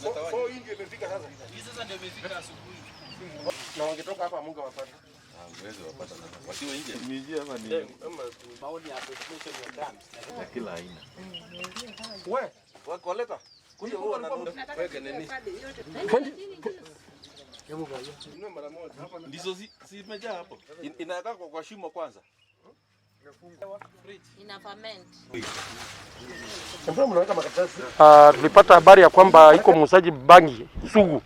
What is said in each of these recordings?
So hii ndio imefika sasa. Hii sasa ndio imefika asubuhi. Na wangetoka hapa Mungu wapata. Huwezi wapata sasa. Wakiwa nje. Mijia hapa ni Maoni ya appreciation ya terms. ya kila aina. We, Wako leta. Kuja huo na weke nini? Inua mara moja hapa na Ndizo zimejaa hapo. Inakaa kwa shimo kwanza. Ina ferment. Mbona mnaweka makaratasi? Tulipata habari ya kwamba iko muuzaji bangi sugu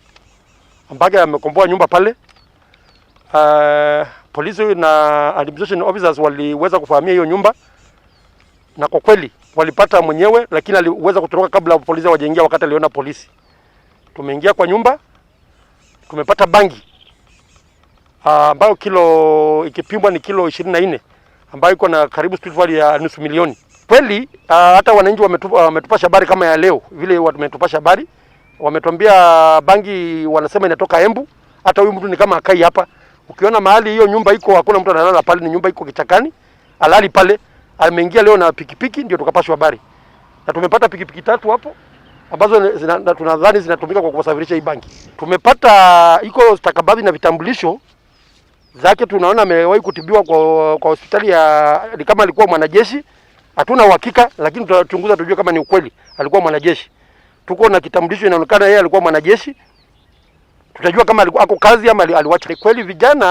ambaye amekomboa nyumba pale. Polisi na administration officers waliweza kufahamia hiyo nyumba, na kwa kweli walipata mwenyewe, lakini aliweza kutoroka kabla polisi hawajaingia. Wakati aliona polisi, tumeingia kwa nyumba, tumepata bangi ambayo kilo ikipimwa ni kilo 24 ambayo iko na karibu street value ya nusu milioni. Kweli hata wananchi wametupasha habari kama ya leo vile wametupasha habari, wametuambia bangi wanasema inatoka Embu. Hata huyu mtu ni kama akai hapa. Ukiona mahali hiyo nyumba iko, hakuna mtu analala pale, ni nyumba iko kichakani, alali pale. Ameingia leo na pikipiki, ndio tukapashwa habari, na tumepata pikipiki tatu hapo ambazo tunadhani zinatumika kwa kusafirisha hii bangi. Tumepata iko stakabadhi na vitambulisho zake, tunaona amewahi kutibiwa kwa hospitali ya, ni kama alikuwa mwanajeshi. Hatuna uhakika, lakini tutachunguza tujue kama ni ukweli alikuwa mwanajeshi. Tuko na kitambulisho, inaonekana yeye alikuwa mwanajeshi. Tutajua kama alikuwa ako kazi ama aliwacha. Ni kweli vijana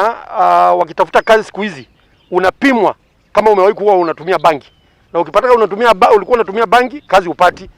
wakitafuta kazi siku hizi unapimwa kama umewahi kuwa unatumia bangi, na ukipata kama ulikuwa unatumia bangi, kazi upati.